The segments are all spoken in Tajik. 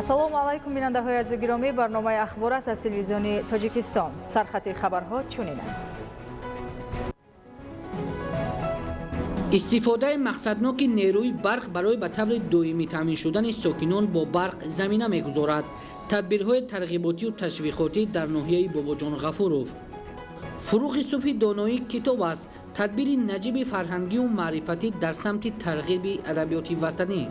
Ассалому алайкум, бинандаҳои азизу гиромӣ. Барномаи «Ахбор» аст аз Телевизиони Тоҷикистон. Сархати хабарҳо чунин аст. Истифодаи мақсадноки нерӯи барқ барои ба таври доимӣ таъмин шудани сокинон бо барқ замина мегузорад. Тадбирҳои тарғиботию ташвиқотӣ дар ноҳияи Бобоҷон Ғафуров. Фурӯғи субҳи доноӣ китоб аст. Тадбири наҷиби фарҳангию маърифатӣ дар самти тарғиби адабиёти ватанӣ.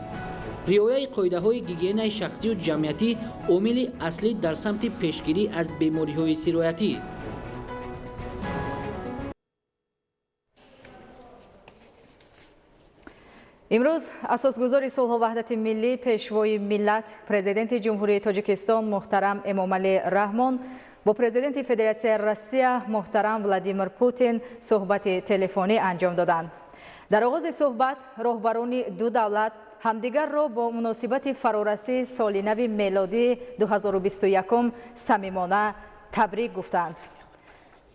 Риояи қоидаҳои гигиенаи шахсию ҷамъиятӣ омили аслӣ дар самти пешгирӣ аз бемориҳои сироятӣ. Имрӯз асосгузори сулҳу ваҳдати миллӣ, Пешвои миллат, Президенти Ҷумҳурии Тоҷикистон муҳтарам Эмомалӣ Раҳмон бо Президенти Федератсияи Россия муҳтарам Владимир Путин суҳбати телефонӣ анҷом доданд. Дар оғози суҳбат роҳбарони ду давлат ҳамдигарро бо муносибати фарорасии соли нави мелодии 2021 самимона табрик гуфтанд.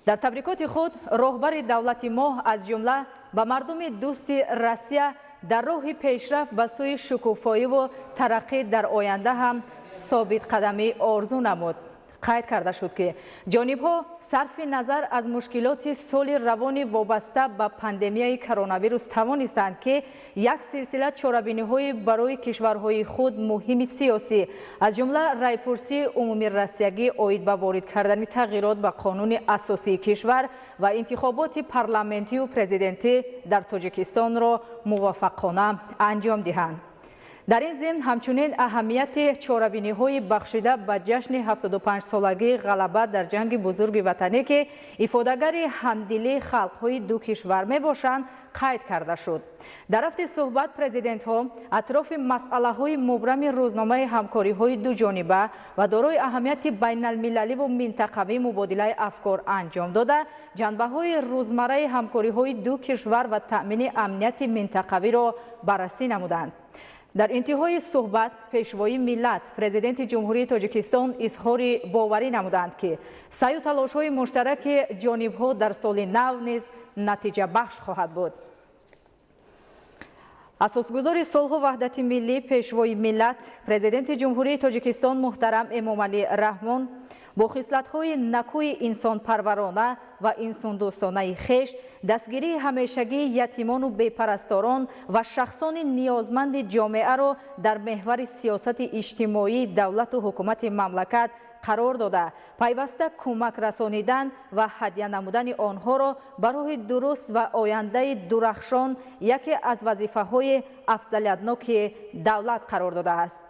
Дар табрикоти худ роҳбари давлати мо аз ҷумла ба мардуми дӯсти Россия дар роҳи пешрафт ба сӯи шукуфоиву тараққӣ дар оянда ҳам собитқадамӣ орзу намуд. Қайд карда шуд, ки ҷонибҳо сарфи назар аз мушкилоти соли равони вобаста ба пандемияи коронавирус тавонистанд, ки як силсила чорабиниҳои барои кишварҳои худ муҳими сиёсӣ, аз ҷумла райпурсии умумирассиягӣ оид ба ворид кардани тағйирот ба қонуни асосии кишвар ва интихоботи парламентию президентӣ дар Тоҷикистонро муваффақона анҷом диҳанд. Дар ин зимн ҳамчунин аҳамияти чорабиниҳои бахшида ба ҷашни 75-солагии ғалаба дар Ҷанги Бузурги Ватанӣ, ки ифодагари ҳамдилии халқҳои ду кишвар мебошанд, қайд карда шуд. Дар рафти суҳбат президентҳо атрофи масъалаҳои мубрами рӯзномаи ҳамкориҳои дуҷониба ва дорои аҳамияти байналмилаливу минтақавӣ мубодилаи афкор анҷом дода, ҷанбаҳои рӯзмарраи ҳамкориҳои ду кишвар ва таъмини амнияти минтақавиро баррасӣ намуданд. Дар интиҳои суҳбат Пешвои миллат, Президенти Ҷумҳурии Тоҷикистон изҳори боварӣ намуданд, ки саъю талошҳои муштараки ҷонибҳо дар соли нав низ натиҷабахш хоҳад буд. Асосгузори сулҳу ваҳдати миллӣ, Пешвои миллат, Президенти Ҷумҳурии Тоҷикистон муҳтарам Эмомалӣ Раҳмон бо хислатҳои накӯи инсонпарварона ва инсондӯстонаи хеш дастгирии ҳамешагии ятимону бепарасторон ва шахсони ниёзманди ҷомеаро дар меҳвари сиёсати иҷтимоии давлату ҳукумати мамлакат қарор дода, пайваста кӯмак расонидан ва ҳадя намудани онҳоро ба роҳи дуруст ва ояндаи дурахшон яке аз вазифаҳои афзалиятноки давлат қарор додааст.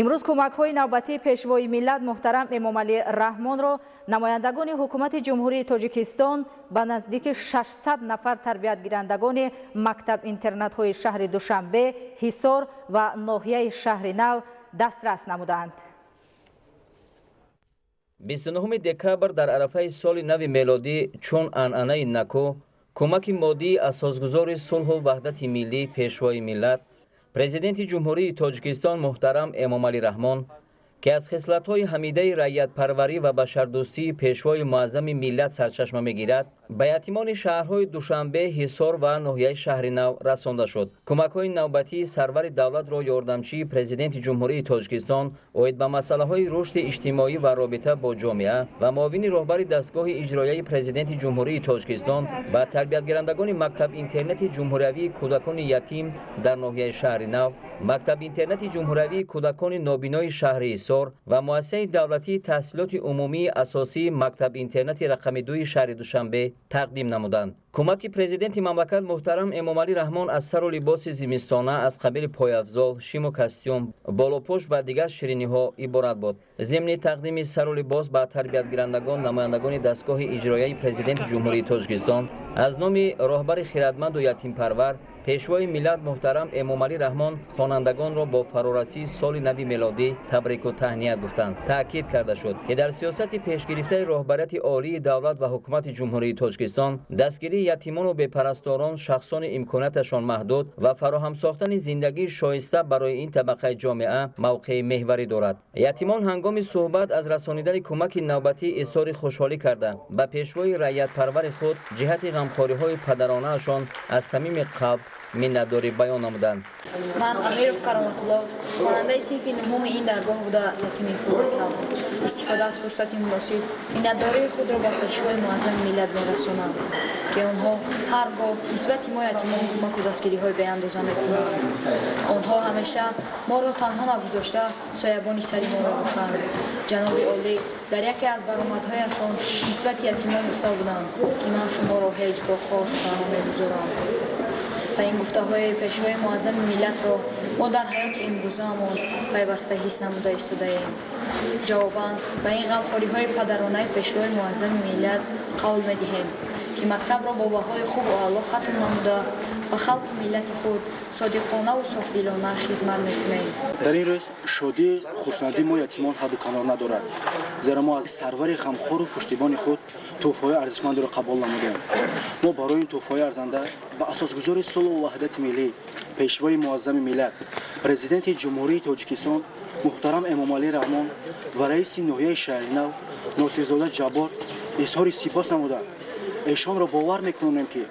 Имрӯз кӯмакҳои навбатии Пешвои миллат муҳтарам Эмомалӣ Раҳмонро намояндагони ҳукумати Ҷумҳурии Тоҷикистон ба наздики 600 нафар тарбиятгирандагони мактаб-интернатҳои шаҳри Душанбе, Ҳисор ва ноҳияи Шаҳри Нав дастрас намуданд. 29 декабр дар арафаи соли нави мелодӣ, чун анъанаи наку, кӯмаки моддии асосгузори сулҳу ваҳдати миллӣ, Пешвои миллат, Президенти Ҷумҳурии Тоҷикистон муҳтарам Эмомалӣ Раҳмон, ки аз хислатҳои ҳамидаи раиятпарварӣ ва башардӯстии Пешвои муаззами миллат сарчашма мегирад, ба ятимони шаҳрҳои Душанбе, Ҳисор ва ноҳияи Шаҳри Нав расонда шуд. Кӯмакҳои навбатии сарвари давлатро ёрдамчии Президенти Ҷумҳурии Тоҷикистон оид ба масъалаҳои рушди иҷтимоӣ ва робита бо ҷомеа ва муовини роҳбари дастгоҳи иҷроияи Президенти Ҷумҳурии Тоҷикистон ба тарбиятгирандагони мактаб-интернати ҷумҳуриявии кӯдакони ятим дар ноҳияи Шаҳри Нав, мактаб-интернати ҷумҳуриявии кӯдакони нобинои шаҳри Ҳисор ва муассисаи давлатии таҳсилоти умумии асосии мактаб-интернати рақами дуи шаҳри Душанбе тақдим намуданд. Кӯмаки Президенти мамлакат муҳтарам Эмомалӣ Раҳмон аз сару либоси зимистона аз қабили пойафзол, шиму костюм, болопӯш ва дигар шириниҳо иборат буд. Зимни тақдими сару либос ба тарбиятгирандагон, намояндагони дастгоҳи иҷроияи Президенти Ҷумҳурии Тоҷикистон аз номи роҳбари хиратманду ятимпарвар, Пешвои миллат муҳтарам Эмомалӣ Раҳмон хонандагонро бо фарорасии соли нави мелодӣ табрику таҳният гуфтанд. Таъкид карда шуд, ки дар сиёсати пешгирифтаи роҳбарияти олии давлат ва ҳукумати Ҷумҳурии Тоҷикистон дастгирии ятимону бепарасторон, шахсони имконияташон маҳдуд ва фароҳам сохтани зиндагии шоиста барои ин табақаи ҷомеа мавқеи меҳварӣ дорад. Ятимон ҳангоми суҳбат аз расонидани кӯмаки навбатӣ изҳори хушҳолӣ карда, ба пешвои раиятпарвари худ ҷиҳати ғамхориҳои падаронаашон аз самими қалб Миннатдорӣ баён намуданд. Ман Амиров Кароматулло, хонандаи синфи нуҳуми ин даргоҳ буда, ятими кул ҳастам. Истифода аз фурсати муносиб миннатдории худро ба Пешвои Муаззами миллат мерасонам, ки онҳо ҳар гоҳ нисбати мо ятимон кӯмаку дастгириҳои беандоза мекунанд. Онҳо ҳамеша моро танҳо нагузошта, соябони сари мо мебошанд. Ҷаноби олӣ дар яке аз баромадҳояшон нисбати ятимон гуфта буданд, ки ман шуморо ҳеҷ гоҳ хор шуда намегузорам. Ва ин гуфтаҳои Пешвои Муаззами миллатро мо дар ҳаёти имрӯзаамон пайваста ҳис намуда истодаем. Ҷавобан ба ин ғамхориҳои падаронаи Пешвои Муаззами миллат қавл медиҳем, ки мактабро бо баҳои хубу аъло хатм намуда, ба халқу миллати худ содиқонаву софдилона хизмат мекунем. Дар ин рӯз шодии хурсандии мо ятимон ҳадду канор надорад, зеро мо аз сарвари ғамхору пуштибони худ тӯҳфаҳои арзишмандеро қабул намудем. Мо барои ин тӯҳфаҳои арзанда ба асосгузори сулҳу ваҳдати миллӣ, Пешвои Муаззами миллат, Президенти Ҷумҳурии Тоҷикистон муҳтарам Эмомалӣ Раҳмон ва раиси ноҳияи Шаҳринав Носирзода Ҷаббор изҳори сипос намуда, эшонро бовар мекунонем, ки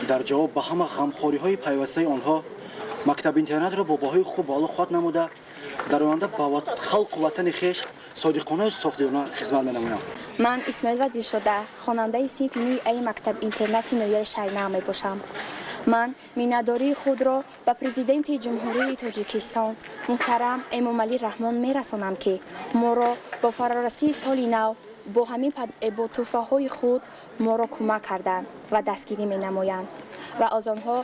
дар ҷавоб ба ҳама ғамхориҳои пайвастаи онҳо мактаби-интернатро бо баҳои хуб аъло хатм намуда, дар оянда ба халқу ватани хеш содиқонаю софдилона хизмат менамоям. Ман Исмоилова Дилшода, хонандаи синфи нӯи аи мактаб-интернати ноҳияи Шаҳринав мебошам. Ман миннатдории худро ба Президенти Ҷумҳурии Тоҷикистон муҳтарам Эмомалӣ Раҳмон мерасонам, ки моро бо фарорасии соли нав бо ҳамин бо тӯҳфаҳои худ моро кӯмак карданд ва дастгирӣ менамоянд ва аз онҳо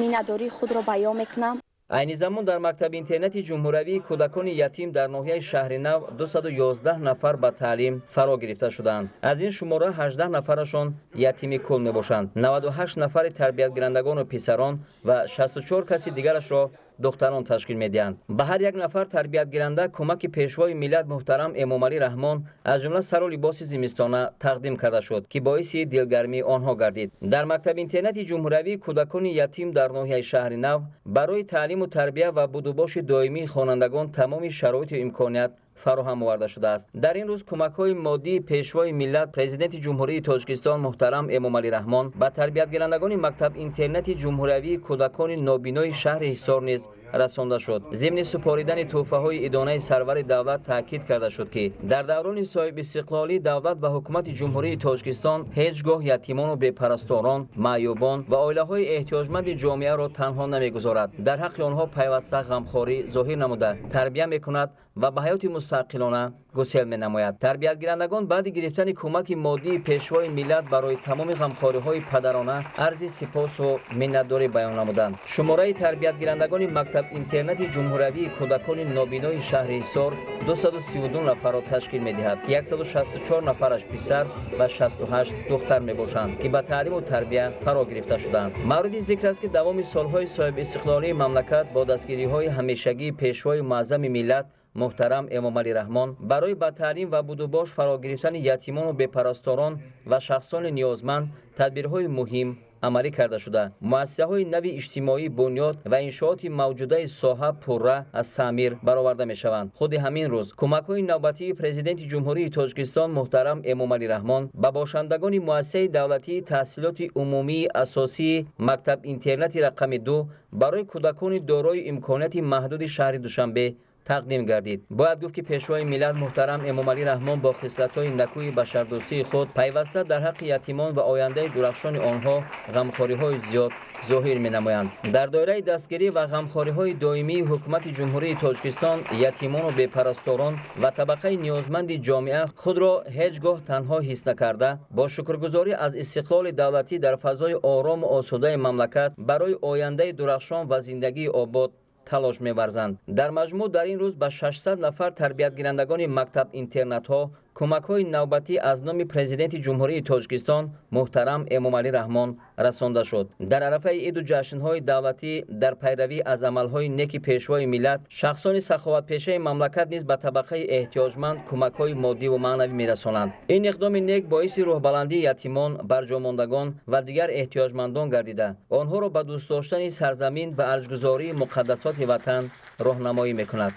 миннатдории худро баён мекунам. Айни замон дар мактаби интернати ҷумҳуравии кӯдакони ятим дар ноҳияи Шаҳринав 211 нафар ба таълим фаро гирифта шудаанд. Аз ин шумора 18 нафарашон ятими кул мебошанд, 98 нафари тарбиятгирандагону писарон ва 64 каси дигарашро духтарон ташкил медиҳанд. Ба ҳар як нафар тарбиятгиранда кӯмаки Пешвои миллат муҳтарам Эмомалӣ Раҳмон, аз ҷумла сару либоси зимистона тақдим карда шуд, ки боиси дилгармии онҳо гардид. Дар мактаби интернати ҷумҳуравии кӯдакони ятим дар ноҳияи Шаҳри Нав барои таълиму тарбия ва будубоши доимии хонандагон тамоми шароиту имконият фароҳам оварда шудааст. Дар ин рӯз кӯмакҳои моддии Пешвои миллат, Президенти Ҷумҳурии Тоҷикистон муҳтарам Эмомалӣ Раҳмон ба тарбиятгирандагони мактаб-интернати ҷумҳуриявии кӯдакони нобинои шаҳри Ҳисор низ расонда шуд. Зимни супоридани тӯҳфаҳои идонаи сарвари давлат таъкид карда шуд, ки дар даврони соҳибистиқлолӣ давлат ва ҳукумати Ҷумҳурии Тоҷикистон ҳеҷ гоҳ ятимону бепарасторон, маъюбон ва оилаҳои эҳтиёҷманди ҷомеаро танҳо намегузорад, дар ҳаққи онҳо пайваста ғамхорӣ зоҳир намуда, тарбия мекунад ва ба ҳаёти мустақилона гусел менамояд. Тарбиятгирандагон баъди гирифтани кӯмаки моддии Пешвои миллат барои тамоми ғамхориҳои падарона арзи сипосу миннатдорӣ баён намуданд. Шумораи тарбиятгирандагони мактаб-интернати ҷумҳуриявии кӯдакони нобинои шаҳри Ҳисор 232 нафарро ташкил медиҳад, 164 нафараш писар ва 68 духтар мебошанд, ки ба таълиму тарбия фаро гирифта шуданд. Мавриди зикр аст, ки давоми солҳои соҳибистиқлолии мамлакат бо дастгириҳои ҳамешагии Пешвои Муаззами миллат муҳтарам Эмомалӣ Раҳмон барои ба таълим ва будубош фаро гирифтани ятимону бепарасторон ва шахсони ниёзманд тадбирҳои муҳим амалӣ карда шуда, муассисаҳои нави иҷтимоӣ бунёд ва иншооти мавҷудаи соҳа пурра аз таъмир бароварда мешаванд. Худи ҳамин рӯз кӯмакҳои навбатии Президенти Ҷумҳурии Тоҷикистон муҳтарам Эмомалӣ Раҳмон ба бошандагони муассисаи давлатии таҳсилоти умумии асосии мактаб-интернати рақами 2 барои кӯдакони дорои имконияти маҳдуди шаҳри Душанбе тақдим гардид. Бояд гуфт, ки Пешвои миллат муҳтарам Эмомалӣ Раҳмон бо хислатҳои накӯи башардӯстии худ пайваста дар ҳаққи ятимон ва ояндаи дурахшони онҳо ғамхориҳои зиёд зоҳир менамоянд. Дар доираи дастгирӣ ва ғамхориҳои доимии ҳукумати Ҷумҳурии Тоҷикистон ятимону бепарасторон ва табақаи ниёзманди ҷомеа худро ҳеҷ гоҳ танҳо ҳис накарда, бо шукргузорӣ аз истиқлоли давлатӣ дар фазои орому осудаи мамлакат барои ояндаи дурахшон ва зиндагии обод талош меварзанд. Дар маҷмӯъ дар ин рӯз ба 600 нафар тарбиятгирандагони мактаб-интернатҳо кӯмакҳои навбатӣ аз номи Президенти Ҷумҳурии Тоҷикистон муҳтарам Эмомалӣ Раҳмон расонда шуд. Дар арафаи иду ҷашнҳои давлатӣ, дар пайравӣ аз амалҳои неки Пешвои миллат, шахсони саховатпешаи мамлакат низ ба табақаи эҳтиёҷманд кӯмакҳои моддиву маънавӣ мерасонанд. Ин иқдоми нек боиси рӯҳбаландии ятимон, барҷомондагон ва дигар эҳтиёҷмандон гардида, онҳоро ба дӯст доштани сарзамин ва арҷгузории муқаддасоти ватан роҳнамоӣ мекунад.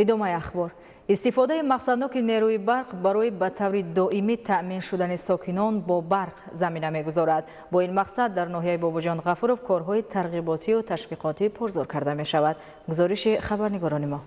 Идомаи ахбор. Истифодаи мақсадноки нерӯи барқ барои ба таври доимӣ таъмин шудани сокинон бо барқ замина мегузорад. Бо ин мақсад дар ноҳияи Бобоҷон Ғафуров корҳои тарғиботию ташвиқотӣ пурзӯр карда мешавад. Гузориши хабарнигорони мо.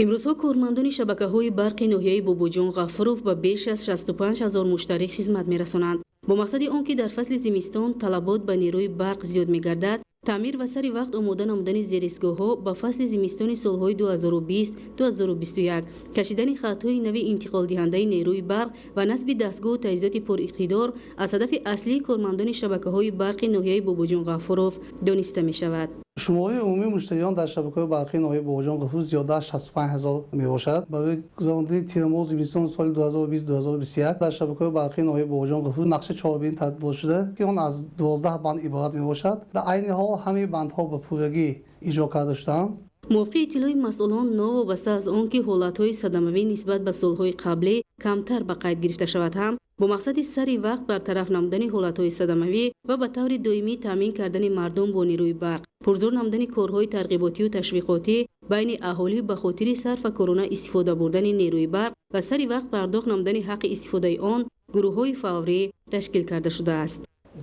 Имрӯзҳо кормандони шабакаҳои барқи ноҳияи Бобоҷон Ғафуров ба беш аз 65 ҳазор муштарӣ хизмат мерасонанд. Бо мақсади он ки дар фасли зимистон талабот ба нерӯи барқ зиёд мегардад, таъмир ва сари вақт омода намудани зеристгоҳҳо ба фасли зимистони солҳои 2020-2021, кашидани хатҳои нави интиқолдиҳандаи нерӯи барқ ва насби дастгоҳу таҷҳизоти пуриқтидор аз ҳадафи аслии кормандони шабакаҳои барқи ноҳияи Бобоҷон Ғафуров дониста мешавад. Шумораи умумии муштариён дар шабакаҳои барқии ноҳияи Бобоҷон Ғафуров зиёда аз 65 ҳазор мебошад. Барои гузарондани тирмоҳ зимистони соли 2020-2021 дар шабакаҳои барқии ноҳияи Бобоҷон Ғафуров нақшаи чорабинӣ тартиб шуда, ки он аз 12 банд иборат мебошад. Дар айни ҳол ҳамаи бандҳо ба пуррагӣ иҷро карда шудаанд. Мувофиқи иттилои масъулон, новобаста аз он ки ҳолатҳои садамавӣ нисбат ба солҳои қаблӣ камтар ба қайд гирифта шавад ҳам, бо мақсади сари вақт бартараф намудани ҳолатҳои садамавӣ ва ба таври доимӣ таъмин кардани мардум бо нерӯи барқ, пурзӯр намудани корҳои тарғиботию ташвиқотӣ байни аҳолӣ ба хотири сарфакорона истифода бурдани нерӯи барқ ва сари вақт пардохт намудани ҳаққи истифодаи он гурӯҳҳои фаврӣ ташкил карда шудааст.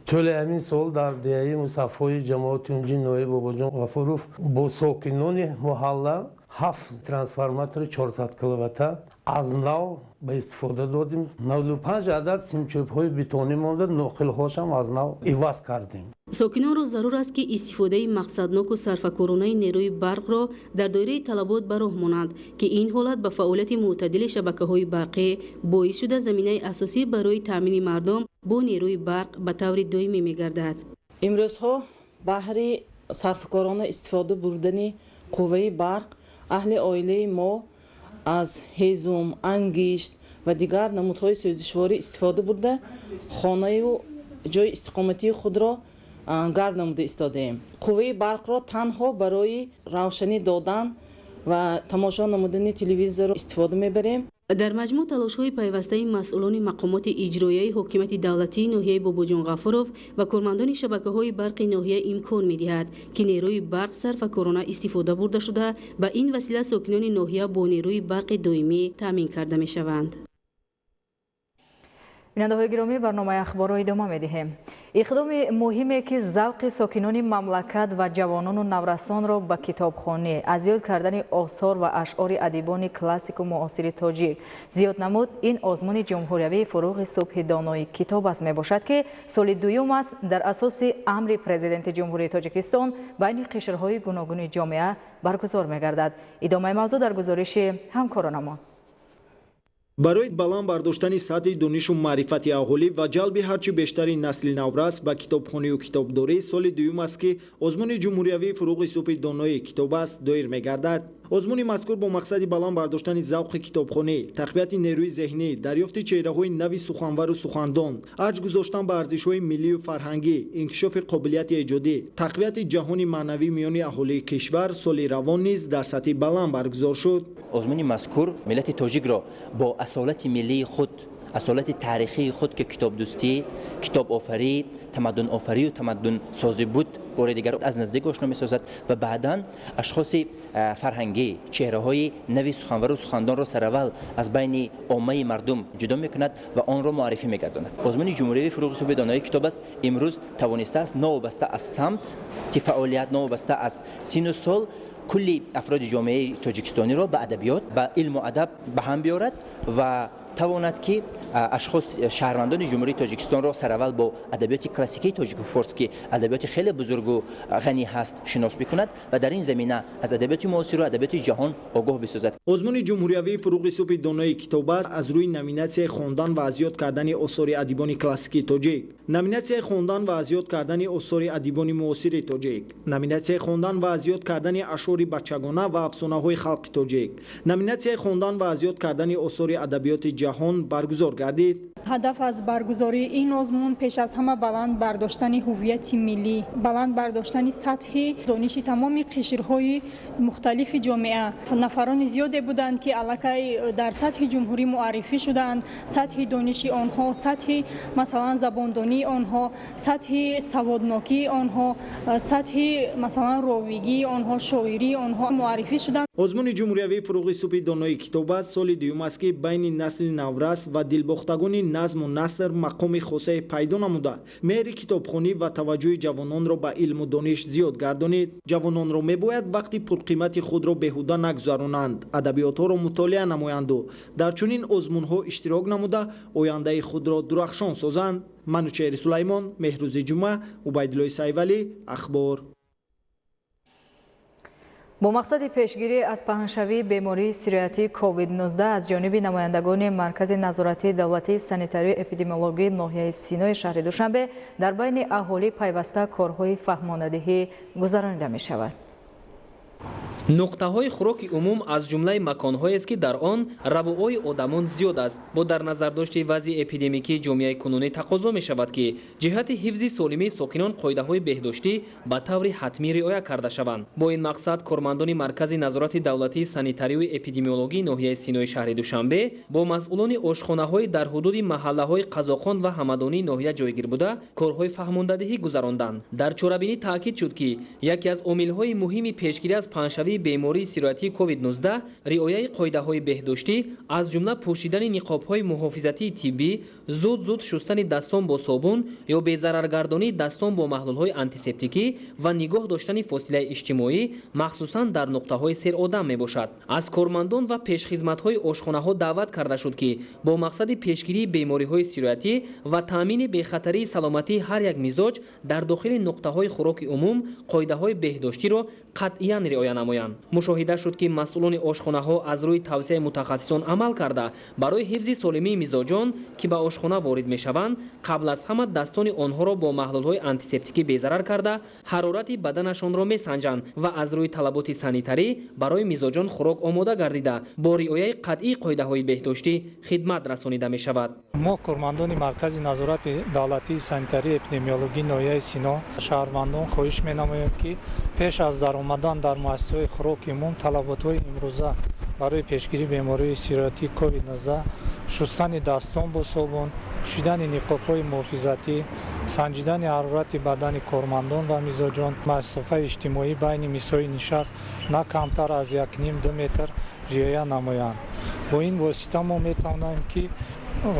Тӯли ҳамин сол дар деҳаи мусаффои ҷамоати унҷи ноҳияи Бобоҷон Ғафуров бо сокинони маҳалла 7 трансформатори 400 киловатта аз нав ба истифода додем. 95 адад симчӯбҳои бетонӣ монда, нохилҳошам аз нав иваз кардем. Сокинонро зарур аст, ки истифодаи мақсадноку сарфакоронаи нерӯи барқро дар доираи талабот ба роҳ монанд, ки ин ҳолат ба фаъолияти мӯътадили шабакаҳои барқӣ боис шуда заминаи асосӣ барои таъмини мардум бо нерӯи барқ ба таври доимӣ мегардад. Имрӯзҳо баҳри сарфакорона истифода бурдани қувваи барқ аҳли оилаи мо аз ҳезум, ангишт ва дигар намудҳои сӯзишворӣ истифода бурда, хонаю ҷои истиқоматии худро гарм намуда истодаем. Қувваи барқро танҳо барои равшанӣ додан ва тамошо намудани телевизорро истифода мебарем. Дар маҷмӯъ талошҳои пайвастаи масъулони мақомоти иҷроияи ҳокимияти давлатии ноҳияи Бобоҷон Ғафуров ва кормандони шабакаҳои барқи ноҳия имкон медиҳад, ки нерӯи барқ сарфакорона истифода бурда шуда, ба ин васила сокинони ноҳия бо нерӯи барқи доимӣ таъмин карда мешаванд. Бинандаҳои гиромӣ, барномаи ахборро идома медиҳем. Иқдоми муҳиме, ки завқи сокинони мамлакат ва ҷавонону наврасонро ба китобхонӣ, аз ёд кардани осор ва ашъори адибони классику муосири тоҷик зиёд намуд, ин озмуни ҷумҳуриявии фуруғи субҳи донои китоб аст мебошад, ки соли дуюм аст дар асоси амри Президенти Ҷумҳурии Тоҷикистон байни қишрҳои гуногуни ҷомеа баргузор мегардад. Идомаи мавзӯъ дар гузориши ҳамкоронамон. Барои баланд бардоштани сатҳи донишу маърифати аҳолӣ ва ҷалби ҳарчи бештари насли наврас ба китобхонию китобдорӣ, соли дуюм аст, ки озмуни ҷумҳуриявии фуруғи субҳи донои китоб аст доир мегардад. Озмуни мазкур бо мақсади баланд бардоштани завқи китобхонӣ, тақвияти нерӯи зеҳнӣ, дарёфти чеҳраҳои нави суханвару сухандон, арҷ гузоштан ба арзишҳои миллию фарҳангӣ, инкишофи қобилияти эҷодӣ, тақвияти ҷаҳони маънавӣ миёни аҳолии кишвар соли равон низ дар сатҳи баланд баргузор шуд. Озмуни мазкур миллати тоҷикро бо асолати миллии худ, асолати таърихии худ, ки китобдӯстӣ, китобофарӣ, тамаддунофарию тамаддунсозӣ буд, бори дигар аз наздик ошно месозад ва баъдан ашхоси фарҳангӣ, чеҳраҳои нави суханвару сухандонро сараввал аз байни оммаи мардум ҷудо мекунад ва онро муаррифӣ мегардонад. Озмуни ҷумҳуриявии фуруғи субҳи донои китоб аст имрӯз тавонистааст новобаста аз самти фаъолият, новобаста аз сину сол, кулли афроди ҷомеаи тоҷикистониро ба адабиёт, ба илму адаб ба ҳам биёрад ва тавонад, ки ашхос, шаҳрвандони Ҷумҳурии Тоҷикистонро сараввал бо адабиёти классикии тоҷику форс, ки адабиёти хеле бузургу ғанӣ ҳаст, шинос бикунад ва дар ин замина аз адабиёти муосиру адабиёти ҷаҳон огоҳ бисозад. Озмуни ҷумҳуриявии фуруғи субҳи донои китоб аст аз рӯи номинатсияи хондан ва аз ёд кардани осори адибони классикии тоҷик, номинатсияи хондан ва аз ёд кардани осори адибони муосири тоҷик, номинатсияи хондан ва аз ёд кардани ашъори бачагона ва афсонаҳои халқи тоҷик, номинатсияи хондан ва аз ёд кардани осори адабиёти ҷаҳон баргузор гардид. Ҳадаф аз баргузории ин озмун пеш аз ҳама баланд бардоштани ҳувияти миллӣ, баланд бардоштани сатҳи дониши тамоми қишрҳои мухталифи ҷомеа. Нафарони зиёде буданд, ки аллакай дар сатҳи ҷумҳурӣ муаррифӣ шуданд. Сатҳи дониши онҳо, сатҳи масалан забондонии онҳо, сатҳи саводнокии онҳо, сатҳи масалан ровигии онҳо, шоирии онҳо муаррифӣ шуданд. Озмуни ҷумҳуриявии «Фурӯғи субҳи донои китоб аст» соли дуюм аст, ки байни насли наврас ва дилбохтагони назму наср мақоми хосае пайдо намуда, меҳри китобхонӣ ва таваҷҷӯҳи ҷавононро ба илму дониш зиёд гардонид. Ҷавононро мебояд вақти пурқимати худро беҳуда нагузаронанд, адабиётҳоро мутолиа намоянду дар чунин озмунҳо иштирок намуда, ояндаи худро дурахшон созанд. Манучеҳри Сулаймон, Меҳрӯзи Ҷумъа, Убайдуллои Сайвалӣ, «Ахбор». Бо мақсади пешгирӣ аз паҳншавии бемории сироятии COVID-19 аз ҷониби намояндагони Маркази назоратии давлатии санитарию эпидемиологии ноҳияи Синои шаҳри Душанбе дар байни аҳолӣ пайваста корҳои фаҳмонадиҳӣ гузаронида мешавад. Нуқтаҳои хӯроки умум аз ҷумлаи маконҳоест, ки дар он равуои одамон зиёд аст. Бо дар назардошти вазъи эпидемикии ҷомеаи кунунӣ тақозо мешавад, ки ҷиҳати ҳифзи солимии сокинон қоидаҳои беҳдоштӣ ба таври ҳатмӣ риоя карда шаванд. Бо ин мақсад кормандони Маркази назорати давлатии санитарию эпидемиологии ноҳияи Синои шаҳри Душанбе бо масъулони ошхонаҳои дар ҳудуди маҳаллаҳои Қазоқон ва Ҳамадонии ноҳия ҷойгир буда, корҳои фаҳмондадиҳӣ гузаронданд. Дар чорабинӣ таъкид шуд, ки яке аз омилҳои муҳими пешгирӣ аз паҳншавии бемории сироятии COVID-19 риояи қоидаҳои беҳдоштӣ, аз ҷумла пӯшидани ниқобҳои муҳофизатии тиббӣ, зуд-зуд шустани дастон бо собун ё безараргардонии дастон бо маҳлулҳои антисептикӣ ва нигоҳ доштани фосилаи иҷтимоӣ, махсусан дар нуқтаҳои серодам мебошад. Аз кормандон ва пешхизматҳои ошхонаҳо даъват карда шуд, ки бо мақсади пешгирии бемориҳои сироятӣ ва таъмини бехатарии саломатии ҳар як мизоҷ дар дохили нуқтаҳои хӯроки умум қоидаҳои беҳдоштиро қатъиян риоя намоянд. Мушоҳида шуд, ки масъулони ошхонаҳо аз рӯи тавсияи мутахассисон амал карда, барои ҳифзи солимии мизоҷон, ки ба ошхона ворид мешаванд, қабл аз ҳама дастони онҳоро бо маҳлулҳои антисептикӣ безарар карда, ҳарорати баданашонро месанҷанд ва аз рӯи талаботи санитарӣ барои мизоҷон хӯрок омода гардида, бо риояи қатъии қоидаҳои беҳдоштӣ хидмат расонида мешавад. Мо, кормандони Маркази назорати давлатии санитарии эпидемиологии ноҳияи Сино, шаҳрвандон хоҳиш менамоем, ки пеш аз даромадан дар муассисаҳои хӯроки умум талаботҳои имрӯза барои пешгирии бемории сироятии COVID-19, шустани дастон бо собун, пӯшидани ниқобҳои муҳофизатӣ, санҷидани ҳарорати бадани кормандон ва мизоҷон, масофаи иҷтимоӣ байни мизҳои нишаст на камтар аз 1,5-2 метр риоя намоянд. Бо ин восита мо метавонем, ки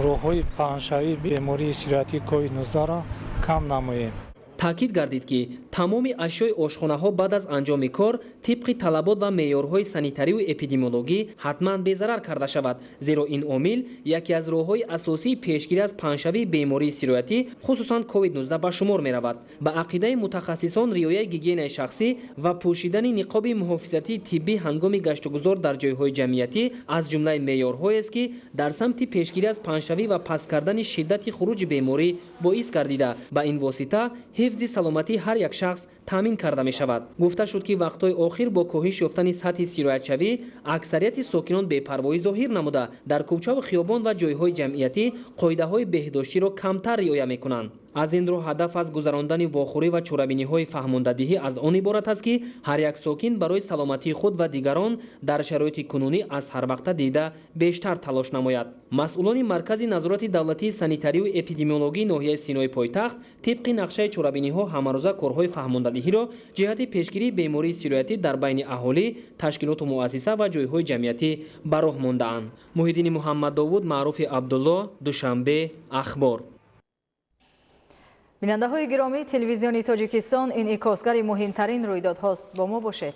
роҳҳои паҳншавии бемории сироятии COVID-19-ро кам намоем. Таъкид гардид, ки тамоми ашёи ошхонаҳо баъд аз анҷоми кор тибқи талабот ва меъёрҳои санитарию эпидемиологӣ ҳатман безарар карда шавад, зеро ин омил яке аз роҳҳои асосии пешгирӣ аз паҳншавии бемории сироятӣ, хусусан COVID-19 ба шумор меравад. Ба ақидаи мутахассисон, риояи гигиенаи шахсӣ ва пӯшидани ниқоби муҳофизатии тиббӣ ҳангоми гаштугузор дар ҷойҳои ҷамъиятӣ аз ҷумлаи меъёрҳоест, ки дар самти пешгирӣ аз паҳншавӣ ва паст кардани шиддати хуруҷи беморӣ боис гардида, ба ин восита ҳифзи саломатии ҳар як шахс таъмин карда мешавад. Гуфта шуд, ки вақтҳои охир бо коҳиш ёфтани сатҳи сироятшавӣ аксарияти сокинон бепарвоӣ зоҳир намуда, дар кӯчаву хиёбон ва ҷойҳои ҷамъиятӣ қоидаҳои беҳдоштиро камтар риоя мекунанд. Аз ин рӯ ҳадаф аз гузарондани вохӯрӣ ва чорабиниҳои фаҳмондадиҳӣ аз он иборат аст, ки ҳар як сокин барои саломатии худ ва дигарон дар шароити кунунӣ аз ҳар вақта дида бештар талош намояд. Масъулони Маркази назорати давлатии санитарию эпидемиологии ноҳияи Синои пойтахт тибқи нақшаи чорабиниҳо ҳамарӯза корҳои фаҳмондадиҳиро ҷиҳати пешгирии бемории сироятӣ дар байни аҳолӣ, ташкилоту муассиса ва ҷойҳои ҷамъиятӣ ба роҳ мондаанд. Муҳиддини Муҳаммаддовуд, Маъруфи Абдулло, Душанбе, «Ахбор». Бинандаҳои гиромӣ, Телевизиони Тоҷикистон инъикосгари муҳимтарин рӯйдодҳост. Бо мо бошед.